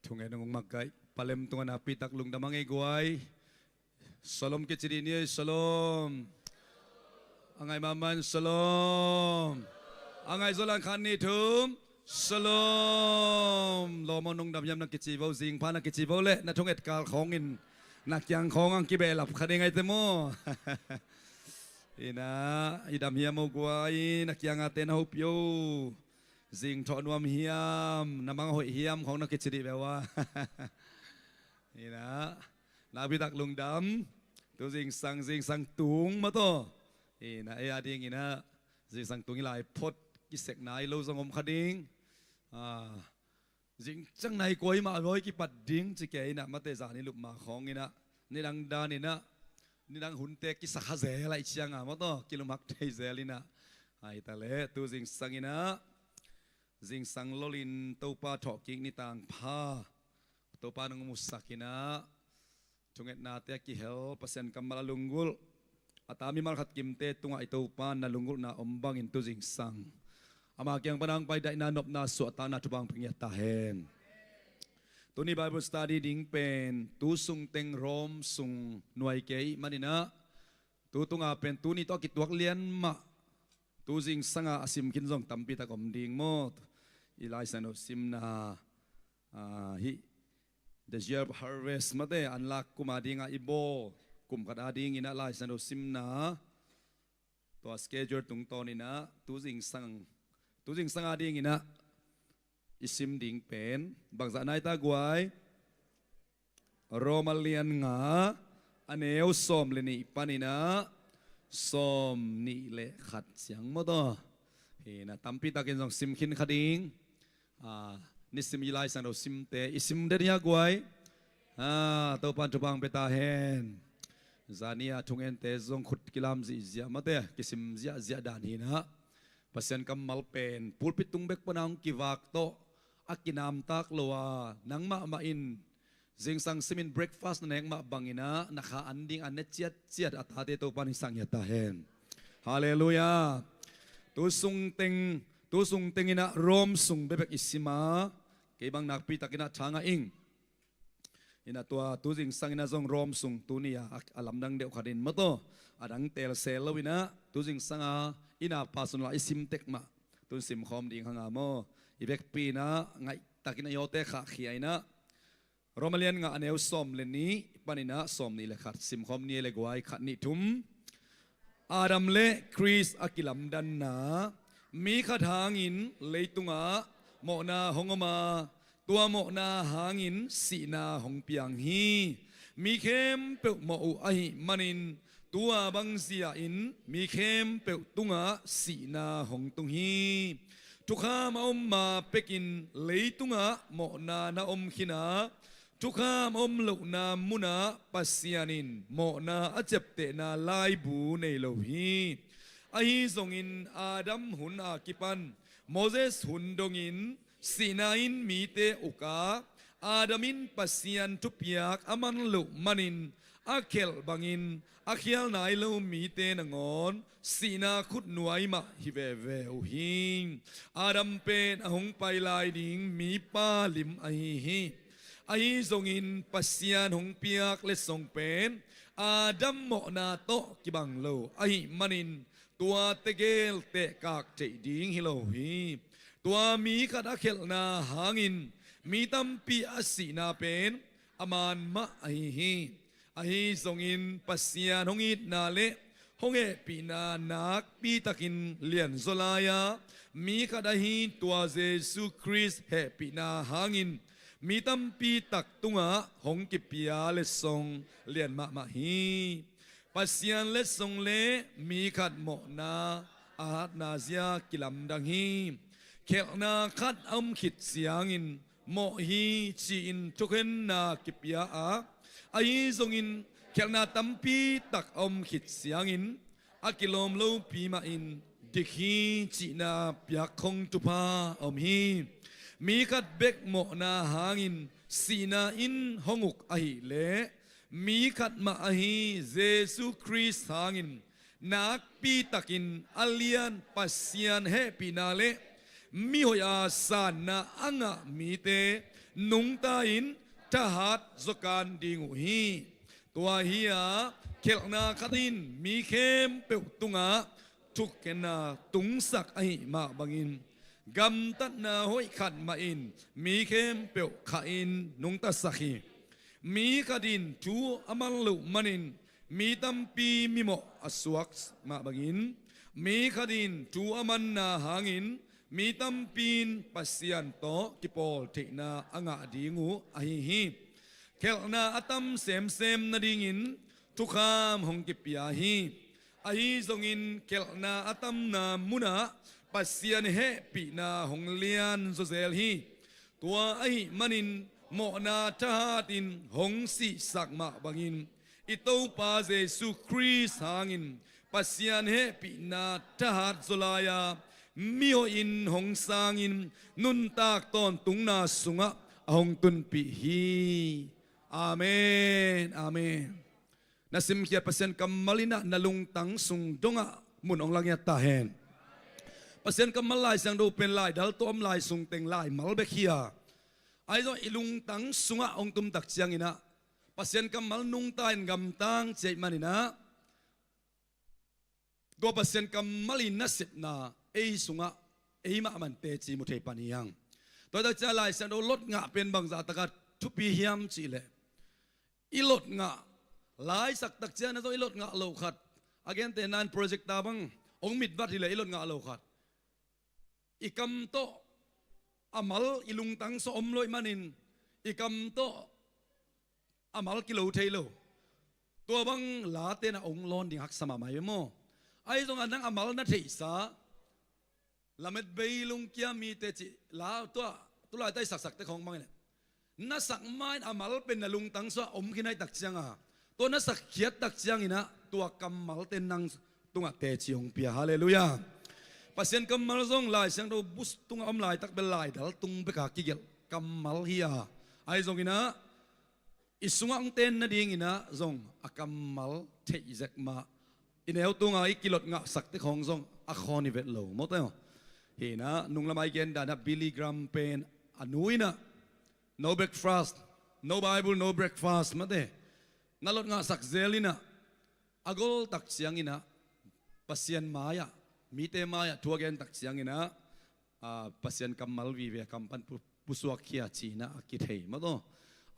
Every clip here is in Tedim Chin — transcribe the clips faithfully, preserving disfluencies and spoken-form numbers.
Thungen hong mak kaih. Palem tungah nakpitak lungdam hang ei guai. Shalom kici dih ni ei, shalom. A ngai mahmah in shalom. A ngai zawh lang khat nih thum, shalom. Lawm aw, nong dam hiam na kici vo, zingpha na kici vo leh na thunget kal khawngin na kiang khawng ang kibehlap kha ding aite maw? Inah, i dam hiam aw guai, na kiangah te na hopih o. Zing thawh nuam hiam, na mang hoih hiam khawng na kici dih ve ua. Inah, nakpitak lungdam. Tu zingsang, zingsang tung mataw. Inah, ei a ding inah zingsang tung i lai phot, kisekna i lo zong om kha ding. Ah, zingciang nai kua i mah bawi kipat ding ci kei inah, mate zan i lup ma khawng inah, nidang dan inah, nidang hunte kisa kha zel aih cianga mataw, kilumhak thei zel inah. Ahi ta leh tu zingsang inah, zingsang lolin Topa thawhkik ni tangpha, Topa nong musak inah, thungetnate a kihel, Pasian kammal a lunggulh, a ta mimal khat kimte tungah i Topa na lunggulhna om bangin tu zingsang ama kiang pan hong pai daihna, nopna, suahtakna thupha hong pia ngiat ta hen. Tuni Bible study ding pen tu sungteng Rom sung nuai kei maninah, tu tunga pen tuni tawh a kituak lian mah, tu zingsanga a sim khin zong tampitak om ding maw. I Lai Siangtho simna, ah, hih The Year of Harvest mate, an lak kum a dinga i bawl kum khat a dinginah Lai Siangtho simna, tua schedule tungtawninah tu zingsang, tu zingsang a dinginah i sim ding pen bangzah nai ta guai? Rom a lian nga, a neu sawm le nih paninah sawm nih le khat ciang mawtaw. Hi na, tampitakin zong sim khin kha ding. Ah, nisim i Lai Siangtho simte i sim den hia guai? Ah, Topan thupha hong pia ta hen. Zani a thungente zong khut kilam zihziah mate, kisim ziahziah dan hi na. Pasian kammal pen pulpit tung bek pana hong kivak tawh a kinamtak lo a, nangmah mah in zingsang simin breakfast na nek mah banginah na kha an ding a ne ciatciat a tate Topan hong sang hia ta hen. Halleluiah. Tu sungteng, tu sungtenginah Rom sung bekbek i sima, kei bang nakpitakinah thangah ing. Inah tua tu zingsanginah zong Rom sung tuni a, a lamdang deuh khatin mawtaw, a dang telsel loinah tu zingsanga inah personal a i sim tek mah tun simkhawm ding hanga maw. I vekpi inah ngaihtakinah i awte khahkhia inah Rom a lian nga a neu sawm le nih paninah sawm nih le khat simkhawm ni le guai, khat nih thum. Adam le Khrist a kilamdanna. Mi khat hangin leitungah mawhna hong om a, tua mawhna hangin sihna hong piang hi. Mi khempeuh mawh uh ahih manin tua bangzia-in mi khempeuh tungah sihna hong tung hi. Thukham a om ma pekin leitungah mawhna na om khin a, thukham a om lohna munah Pasian in mawhna a ciaptehna laibu nei lo hi. Ahi zongin Adam hun a kipan Moses hun dongin sihna in mite uk a, Adam in Pasian thupiak a man loh manin a khelh bangin a khial nai lo mite nangawn sihna khutnuai mah hi veve uh hi. Adam pen a hong pai lai ding mipa lim ahi hi. Ahi zongin Pasian hong piak letsong pen Adam mawhna tawh kibang lo ahih manin tua tegel tehkak theih ding hi lo hi. Tua mi khat a khelhna hangin mi tampi a sihna pen a man mah ahi hi. Ahi zongin Pasian hong itna le hong hehpihna nakpitakin lianzaw lai-a mi khat ahi tua Jesu Khrist hehpihna hangin mi tampitak tungah hong kipia letsong lian mahmah hi. Pasian letsong le mi khat mawhna a hatna zia kilamdang hi. Khelhna khat a om khit ciangin mawh hi ci-in thukhenna kipia a, ahi zongin khelhna tampitak a om khit ciangin a kilawm lopi mahin dik hi cihna piakkhong thupha a om hi. Mi khat bek mawhna hangin sihna in hong uk ahileh mi khat mah ahi Jesu Khrist hangin nakpitakin a lian Pasian hehpihna le mihoih a sanna a ngah mite nungta-in thahat zaw kan ding uh hi. Tua hi-a khelhna khat in mi khempeuh tungah thukhenna tungsak ahih mah bangin, gamtatna hoih khat mah in mi khempeuh khahin nungtasak hi. Mi khat in thu a man loh manin mi tampi mimawh a suak mah bangin, mi khat in thu a manna hangin mi tampi in Pasian tawh kipawl theihna a ngah ding uh ahi hi. Khelhna a tam semsem nadingin thukham hong kipia hi. Ahi zongin khelhna a tamna munah Pasian hehpihna hong lian zawzel hi. Tua ahih manin mawhna thahatin hong sihsak mah bangin, i Topa Jesu Khrist hangin Pasian hehpihna thahat zaw lai-a, mihoihin hong sangin nuntak tawntungna sungah a hong tunpih hi. Amen, amen. Na simkhiat Pasian kammal in ah na lungtang sung dongah mun hong la ngiat ta hen. Pasian kammal Lai Siangtho pen laidal tawh om lai sung teng laimal bek hi-a, ahi zong i lungtang sungah hong tumtak ciangin ah Pasian kammal nungta in gamtang cih ahih manin ah, tua Pasian kammal in nasepna ei sungah ei mahmah in teci mu thei pan hi hang. Tua tak ciang Lai Siangtho Lot ngah pen bangzah takah thupi hiam cih leh, i lot ngah, laisak tak ciang na zong i lot ngah loh khat, a gentehna in projector bang hong mitvat hi leh i lot ngah loh khat, i kam tawh a mal i lungtang sungah om lo ahih manin, i kam tawh a mal kilo thei lo. Tua bang late na hong lawn ding haksa mahmah hi ve maw. Ahi zongin nang a mal na theihsa, lamet bei lungkia mite cih la, tua tulaitak i saksak tek khawng bangin na sak ma-in a mal pen na lungtang sungah om khin ahih tak ciangin, tua na sakkhiat tak ciangin ah tua kammalte nang tungah teci hong pia. Halleluiah. Pasian kammal zong Lai Siangtho bu tungah om laitak bel laidal tung bek a kigelh kammal hi-a, ahi zongin ah i sungah hong ten nadingin ah zong a kammal theih zek mah. I neu tungah i kilot ngahsak tek khawng zong a khawn hi vet lo maw te. Hi-in ah nunglamah i gen dan ah Billy Graham pen a nu in ah no breakfast, no Bible, no breakfast mate, na lot ngahsak zel in ah, a gol tak ciangin ah Pasian mai-ah, mite mai-ah thu a gen tak ciangin ah, ah, Pasian kammal vive a kam pan pu-, pusuakkhia ci-in ah a kithei maw taw.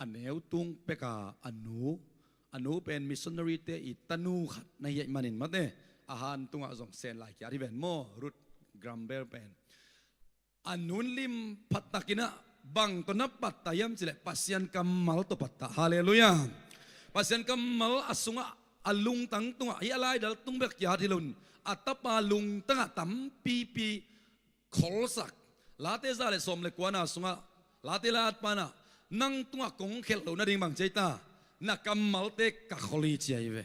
A neu tung pek a a nu, a nu pen missionary-te i tanu khat na hi ahih manin mate, a han tungah zong sen lai kiat hi ven maw, Ruth Graham Bell pen. A nu in lim phat takin ah bang tawh na pattah hiam cih leh Pasian kammal tawh pattah. Halleluiah. Pasian kammal a sungah, a lungtang tungah, hih a laidal tung bek kiat hi lo-in, a tapa lungtangah tampipi kholsak. Late za le sawm le kuana sungah, Late la-at pan ah, nang tungah kong khelh loh nading bang ci ei ta, na kammalte ka khol hi ci ahi ve.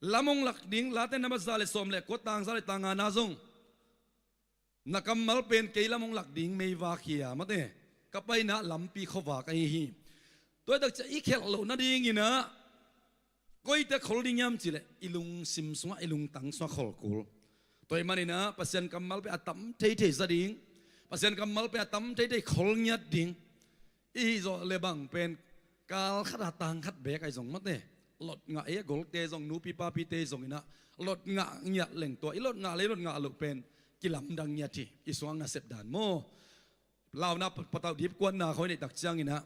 Lam hong lak ding, Late number za le sawm le kua, tang za le tang ngana zong, na kammal pen kei lam hong lak ding meivak hi-a mate, ka paina lampi khuavak ahi hi. Tua hi tak ciang i khelh loh nadingin ah koite khol ding hiam cih leh i lungsim sungah, i lungtang sungah khol kul. Tua ahih manin ah Pasian kammal pen a tam theithei za ding, Pasian kammal pen a tam theithei khol ngiat ding. I hih zawh le bang pen kal khat a tang khat beek ahi zong mate, lot ngah e, golte zong, nupi papite zongin ah lot ngah ngiat leng, tua i lot ngah le i lot ngah loh pen kilamdang ngiat hi. I suang nasep dan maw. Launa pa-, patauh dipkuatna khawng i neih tak ciangin ah,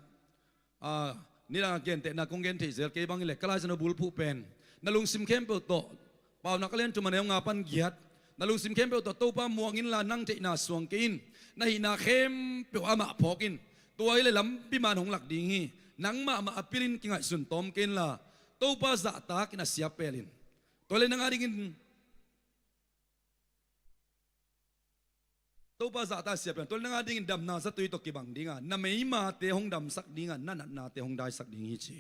ah, nidang a gentehna kong gen thei zel, kei bang hi leh ka Lai Siangtho bulphuh pen, na lungsim khempeuh tawh, Paunak a lian thum a neu nga pan giat, na lungsim khempeuh tawh Topa muang inla, nang theihna suang kei in, na hihna khempeuh amah phawk in, tua hi leh lampi man hong lak ding hi. Nangmah mah a pilin kingaihsun tawm kei inla, Topa zahtak in a sia pel in. Tua hi leh nang a dingin Topa zahtak a sia pel in, tua hi leh nang a dingin damna zatui tawh kibang ding a, na meimate hong damsak ding a, na natnate hong daisak ding hi ci.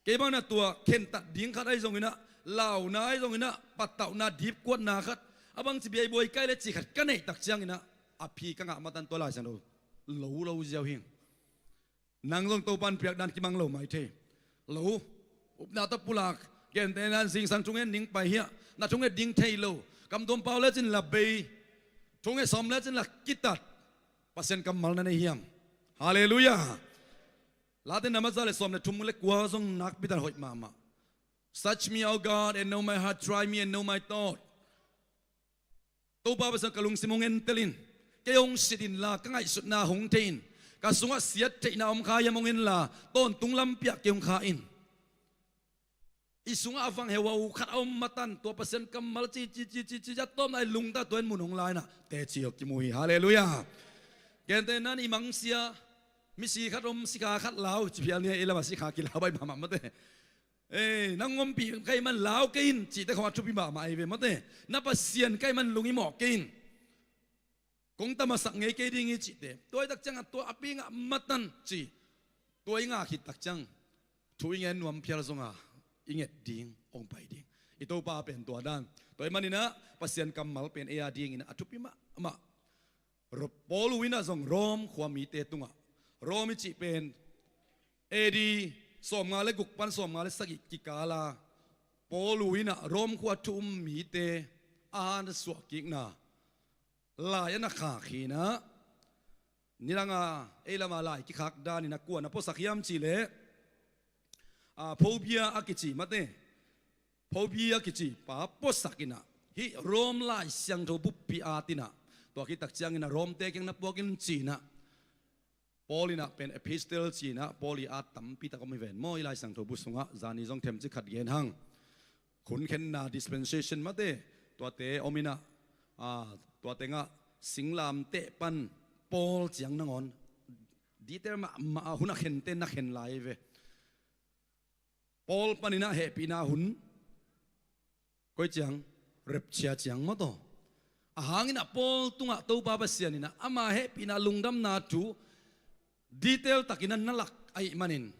Kei bang na tua khentat ding khat ahi zongin ah, launa ahi zongin ah, patauhna dipkuatna khat, a bangci bia i buai kai le cih khat ka neih tak ciangin ah, a phi ka ngah matan tua Lai Siangtho lo lo ziau hi. Nang zong Topa in piak dan kimang lo mai thei. Lo, upna tawh pulak, gentehna in zingsang thungen ding pai hiah, na thunget ding thei lo, kamtuam pau lecin la bei, thunget sawm lecin la kitat, Pasian kammal na nei hiam? Halleluiah. Late na masa le sawm le thum le kua zong nakpi tan hoih mahmah. Search me, O God, and know my heart. Try me and know my thought. Topa Pasian, ka lungsim hong entel in, kei hong sit inla ka ngaihsutna hong thei in, ka sungah siat theihna om kha hiam hong en la, tawntung lampi ah kei hong kha in. I sungah a vang heuhau khat a om matan, tua Pasian kammal ci ci ci ci ci a tawpna i lungta tua in mun hong la in ah teci aw kimu hi. Halleluiah. Gentehna in i mangsia misi khat om, sikha khat lau ci phial ni a, i lamah sikha kilau baih mahmah mate. Ei, nang ompih ka hih man lau kei in cihte khawng a thupi mahmah ahi ve mate. Na Pasian ka hih man lung i mawh kei in, kong tamasak ngei kei ding hi cihte. Tua hi tak ciangah tua a pi ngah matan ci. Tua i ngah khit tak ciang thu i ngen nuam phial zonga i nget ding, hong pai ding. I Topa pen tua dan. Tua ahih manin ah Pasian kammal pen ei a dingin ah a thupi mahmah. Ro-, Paul in ah zong Rom khua mite tungah, Rom i cih pen A D sawmnga le guk pan sawmnga le sagih kikal a, Paul in ah Rom khua thu um mite a hansuah kikna lai a na khak hi in ah, nidanga ei lama lai kikhak danin ah kua na puasak hiam cih leh, a, Phobia a kici mate, Phobia kici pa puasak in ah, hih Rom Lai Siangtho buppi at in ah, tua khit tak ciangin ah Romte kiang na puak in ci in ah, Paul in ah pen epistle ci in ah, Paul i at tampi tak om hi ven maw, i Lai Siangtho bu sungah, zani zong themcik khat gen hang. Khunkhenna dispensation mate, tuate om in ah, a, tua tengah singlamteh pan Paul ciang nangawn detail mahmah a hun a khente na khen lai ve. Paul panin ah hehpihna hun, koi ciang, rapture ciang maw taw. A hangin ah Paul tungah Topa Pasian in ah ama hehpihna lungdamna thu detail takin ah na lak ahih manin,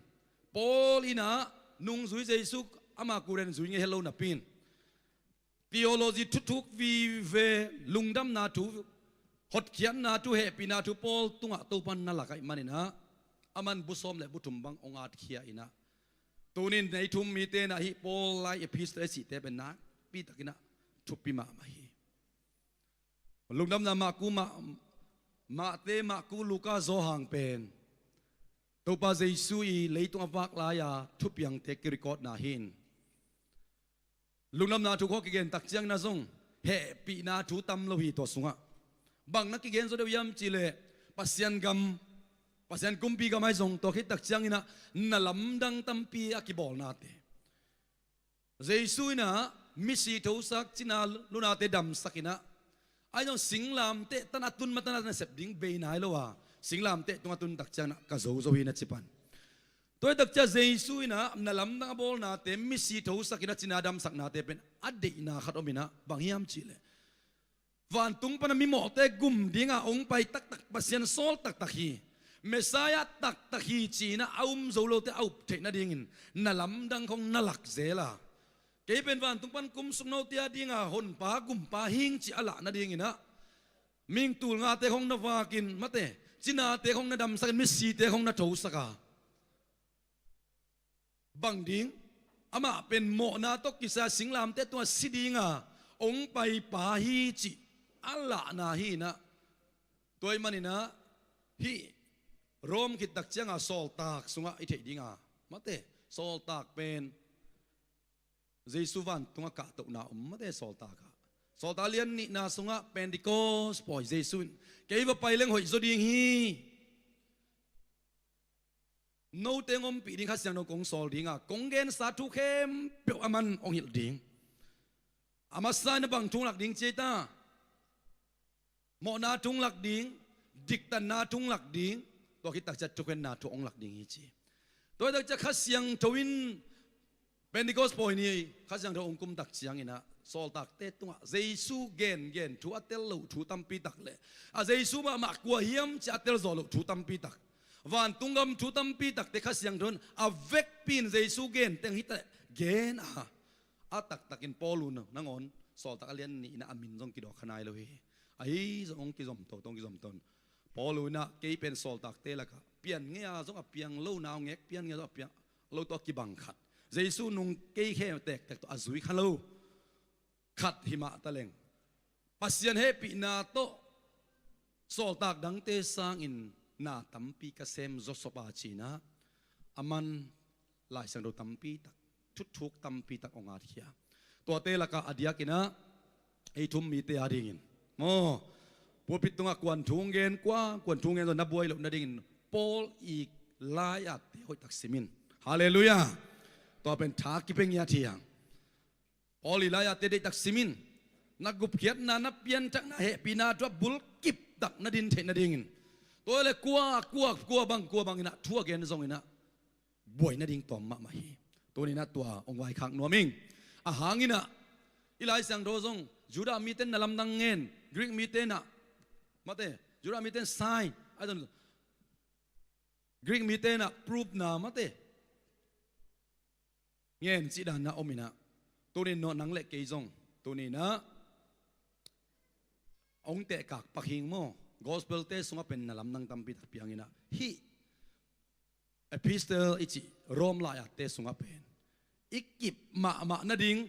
Paul in ah nungzui Jesu ama kuren zui ngei het lo napi in, theology thuthuk vive, lungdamna thu, hotkhiatna thu, hehpihna thu Paul tungah Topa in na lak ahih manin ah, aman bu sawm le bu thum bang hong atkhia in ah, tunin nei thum mite in ah hih Paul lai epistle a cihte pen nakpi takin ah thupi mahmah hi. Lungdamna Marku, Ma-, Mate, Marku, Luka, Johan pen Topa Jesu i leitung a vak lai-a thupiangte kirecordna hi in, lungdamna thu khawng kigen tak ciangin ah zong hehpihna thu tam lo hi tua sungah. Bang na kigen zaw deuh hiam cih leh Pasian gam, Pasian kumpi gam ahi zong, tua khit tak ciangin ah na lamdang tampi a kibawlnate. Jesu in ah misi thosak, cina lunate damsak in ah, ahi zong singlamteh tan a tun matan a nasep ding bei nai lo a, singlamteh tung a tun tak ciangin ah ka zo zo hi na ci pan. Tua hi tak ciang Jesu in ah na lamdang a bawlnate, misi thosak in ah cina damsaknate pen a deihna khat om in ah, bang hiam cih leh vantung pan a mimawhte gum dinga hong pai taktak, Pasian sawl taktak hi, Messiah taktak hi ci in ah a um zo lote a up theih nadingin na lamdang khawng na lak zel a, kei pen vantung pan kumsuk note a dinga honpa gumpa hing ci a lah nadingin ah, mingtul ngate khawng na vakin mate, cinate khawng na damsakin, misite khawng na thosak a, bang ding, amah pen mawhna tawh kisai singlamteh tungah si dinga hong paipa hi cih a lahna hi in ah. Tua ahih manin ah hih Rom khit tak cianga sawltak sungah i theih dinga, mate, sawltak pen Jesu vantungah kahtohna om, mate, sawltak ah. Sawltak lian nihna sungah Pentecost pawi, Jesu in kei va pai leng hoih zaw ding hi. Note hong ompih ding, Kha Siangtho kong sawl dinga, kong gensa thu khempeuh aman hong hilh ding. A masa in ah bang thu hong lak ding ci ei ta? Mawhna thu hong lak ding, diktatna thu hong lak ding, tua khit tak ciang thukhenna thu hong lak ding hi ci. Tua hi tak ciang Kha Siangtho in Pentecost pawi ni Kha Siangtho hong kum tak ciangin ah, sawltakte tungah Jesu gengen thu a tel loh thu tampi tak le, a Jesu mahmah kua hiam ci a tel zawh loh thu tampi tak, vantung gam thu tampi takte Kha Siangtho in a vekpi in Jesu gen teng hi ta, gen a, a taktakin Paul un nangawn sawltak a lian nihna a min zong kidawk kha nai lo hi. Ahi zong hong kizom to, hong kizom to. Paul un ah kei pen sawltakte lakah pian ngei a zong a piang lo, nau ngek pian ngei a zong a piang lo tawh a kibang khat, Jesu nung kei khe tektek tawh a zui kha lo khat hi mah ta leng, Pasian hehpihna tawh sawltak dangte sangin na tampi ka sem zawsop a ci-in ah, aman Lai Siangtho tampi tak, thuthuk tampi tak hong at khia. Tuate lakah a diakin ah ei thu um mite a dingin maw, pulpit tungah kuan thu hong gen, kua kuan thu hong gen zong na buai loh nadingin Paul i lai-atte hoihtak sim in. Halleluiah. Tua pen tha kipia ngiat hi hang. Paul i lai-atte deihtak sim in. Na gupkhiatna, na pianthakna, hehpihna thu a bulkip tak na din theih nadingin. Tua hi leh kua, kua, kua bang, kua bangin ah thu a gen zongin ah buai nading tawm mahmah hi. Tuni-in ah tua hong vaikhak nuam ing. A hangin ah i Lai Siangtho zong Judah mite in na lamdang ngen, Greek mite in ah, mate, Judah mite in sign, ahi zong Greek mite in ah proof na, mate, ngen cih dan na om in ah, tuni-in ah nang le kei zong tuni-in ah hong tehkak pak hi ing maw. Gospel-te sungah pen na lamdang tampi tak piang in ah, hih epistle i cih Rome lai-atte sungah pen i kip mahmah nading,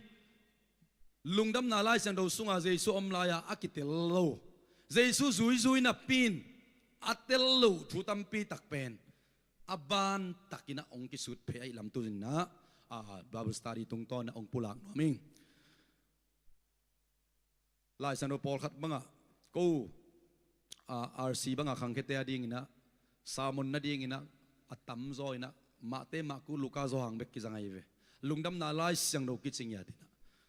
Lungdamna Lai Siangtho sungah Jesu a om lai-a a kitel lo, Jesu zuizui napi-in a tel lo thu tampi tak pen a ban takin ah hong kisut phei ahih lam tuni-in ah, a, Bible study tungtawn ah hong pulak nuam ing. Lai Siangtho pawlkhat bangah, ko, a, R C bangah khangkhiate a dingin ah, sermon nadingin ah a tamzaw in ah Mate, Marku, Luka, Johan bek kizang ahi ve. Lungdamna Lai Siangtho kici ngiat in ah,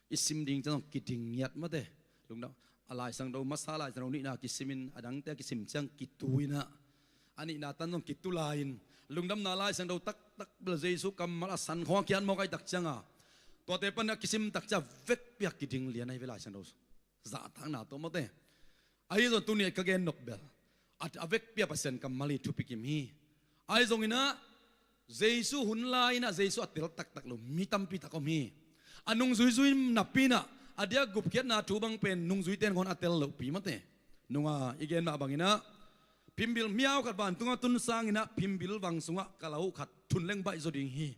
i sim ding ciang zong kiding ngiat, mate. Lungdam, a Lai Siangtho masa, Lai Siangtho nihna kisimin, a dangte a kisim ciang kitu in ah, a nihna tan zong kitu lai-in, Lungdamna Lai Siangtho taktak bel Jesu kammal a san khawng a kiat mawk ahih tak ciangin, tuate pan a kisim tak ciang a vekpi-a kiding lian ahi ve Lai Siangtho zahtakna tawh, mate. Ahi zong tuni-a ka gen nop bel a, a vekpi-a Pasian kammal hi, thupi kim hi. Ahi zongin ah Jesu hun lai-in ah Jesu a tel taktak lo mi tampi tak om hi. A nungzuizui napi-in ah a diak gupkhiatna thu bang pen nungzuite in khawn a tel lohpi, mate. Nunga i gen mah bangin ah, phimbil miau khat vantungah tun sangin ah phimbil vang sungah kala uh khat thun leng baih zaw ding hi,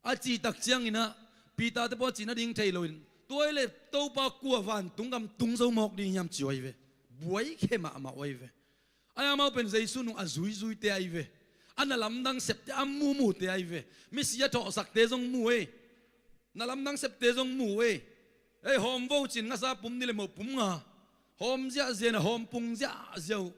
a cih tak ciangin ah Peter-te pawh a cih nading thei loin, tua hi leh Topa kua vantung gam tung zo mawk ding hiam ci uh ahi ve. Buai khe mahmah uh ahi ve. Ahi, amau pen Jesu nung a zuizuite ahi ve. A na lamdang septe, a mumute ahi ve. Misi a thawhsakte zong mu ei. Na lamdang septe zong mu ei. Ei, hawm vo cin ngasa pum nih le moh pum nga, hawm ziahziah in ah hawm pung ziahziah uh.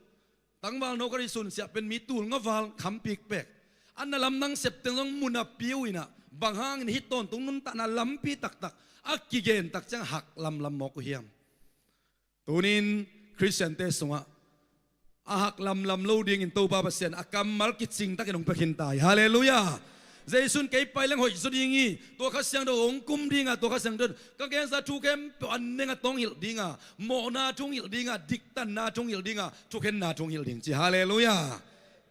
Tangval no ka ri sunsiah pen mi tul nga val kham pikpek. A na lamdang septe zong mu napi uh in ah, bang hangin hih tawntung nuntakna lampi taktak a kigen tak ciang hak lamlam mawk uh hiam? Tuni-in Khristiante sungah a hak lamlam lo dingin Topa Pasian a kammal kicing takin hong pia khin ta hi. Halleluiah. Jesu in kei pai leng hoih zaw ding hi. Tua Kha Siangtho hong kum ding a, tua Kha Siangtho in ka gensa thu khempeuh a neng a tawng hilh ding a, mawhna thu hong hilh ding a, diktanna thu hong hilh ding a, thukhenna thu hong hilh ding ci. Halleluiah.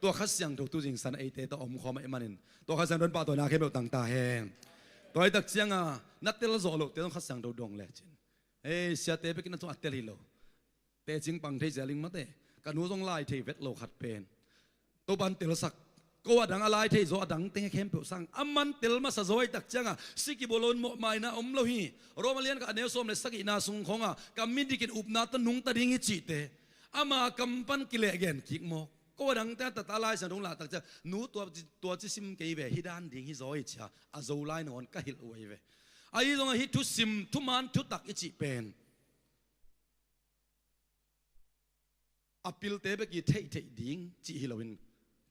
Tua Kha Siangtho tu zingsan eite tawh a om khawm ahih manin, tua Kha Siangtho in pahtawina khempeuh tang ta hen. Tua hi tak ciangin na tel zawh lohte zong Kha Siangtho dong lecin, ei, siate bekin a tung a tel hi lo. Tecing pang thei zel ing, mate. Ka nu zong lai thei vet lo khat pen. Topa in telsak. Ko a dang a lai thei zaw, a dang teng khempeuh sang. Aman tel masa zaw ahih tak ciangin si kibawl loin mawhmaina om lo hi. Roma lian khat a neu sawm le sagihna sung khawngah, ka midikin upna tawh nungta ding hi cihte, ama kam pan kilehgen kik mawk. Ko a dangte a tata Lai Siangtho hong lah tak ciang, nu, tua ci, tua ci sim kei ve, hih dan ding hi zaw hi ci-a, a zo lai nangawn ka hilh uh ahi ve. Ahi zongin hih thusim, thuman thutak i cih pen a pilte bek i theihtheih ding cih hi loin,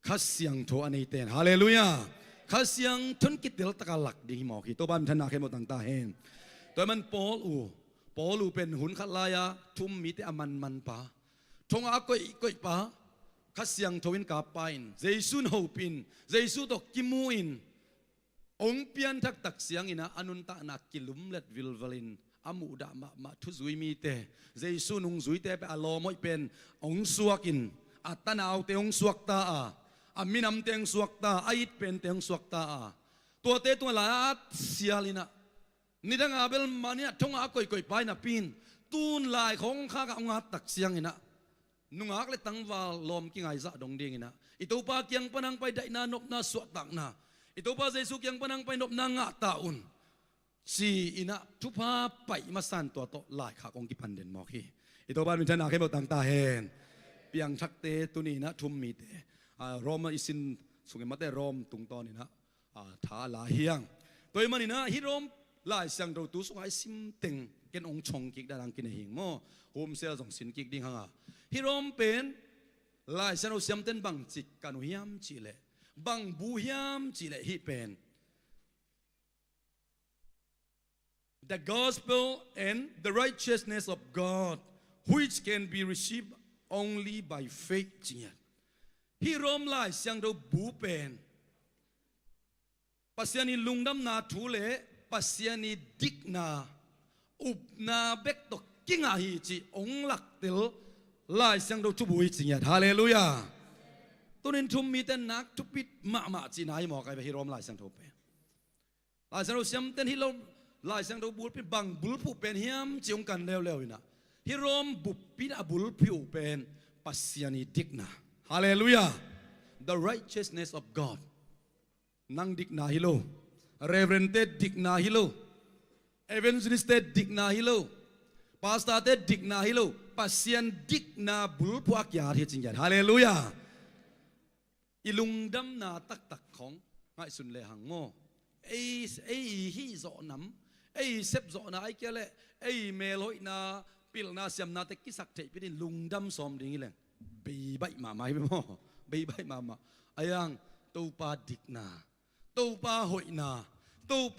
Kha Siangtho a neite in, halleluiah, Kha Siangtho in kitel takin lak ding hi mawk hi. Topa minthanna khempeuh tang ta hen. Tua ahih manin Paul u, Paul u pen hun khat lai-a thu um mite a manman pa, thong a koihkoih pa, Kha Siangtho in kap pa in, Jesu in hopih in, Jesu tawh kimu in, hong pianthak tak ciangin ah a nuntakna kilumlet vilvelin, a muhdah mahmah thuzui mite, Jesu nungzuite pen a lawm hoih pen hong suakin, a tanaute hong suakta a, a minamte hong suakta a, a itpente hong suakta a, tuate tungah lai-at sialin ah, nidang a bel man in ah thong a koihkoih pa hi napi-in, tu-in lai khawng khak a hong at tak ciangin ah, nungak le tangval lawm kingaizah dong dingin ah, i Topa kiang pan hong pai daihna, nopna, suahtakna, i Topa Jesu kiang pan hong pai nopna ngah ta un, ci-in ah thupha paih masa in tua tawh laikhak hong kipan den mawk hi. I Topa minthanna khempeuh tang ta hen. Piangthakte, tuni-in ah thu um mite, a, Rom i sin sungin mate Rom tungtawn inah, a, tha a la hi hang. Tua ahih maninah hih Rom Lai Siangtho tu sungah i sim teng ken hong chong kik dan hong kinei hi ing maw. Homsel zong sin kik ding hang a. Hih Rom pen Lai Siangtho siamten bangci kan uh hiam cihleh, bang bu hiam cihleh hih pen the gospel and the righteousness of God, which can be received only by faith, ci ngiat. Hih Rom Lai Siangtho bu pen Pasian i lungdamna thu le Pasian i dikna upna bek tawh kingah hi cih hong laktel Lai Siangtho thubu hi ci ngiat. Halleluiah. Tunin thum mite nak thupit mahmah cihna hi mawk ai ve hih Rom Lai Siangtho pen. Lai Siangtho siamten hih lo Lai Siangtho bulpi bang bulphuh pen hiam ci hong kan leuleu inah hih Rom buppi a bulphuh pen Pasian i dikna. Halleluiah. The righteousness of God. Nang dikna hi lo. Reverend te dikna hi lo. Evangelist te dikna hi lo. Pastor te dikna hi lo. Pasian dikna bulphuh a kiat hi ci ngiat. Halleluiah. I lungdamna taktak khong ngaihsun lehang maw, ei, ei hih zawh nam, ei sep zawhna ai kia leh ei melhoihna, pilna siamnate kisak theihpih ding lungdam sawm ding hi leng, beibaih mahmah hi maw? Beibaih mahmah. Aiang, Topa dikna, Topa hoihna, Topa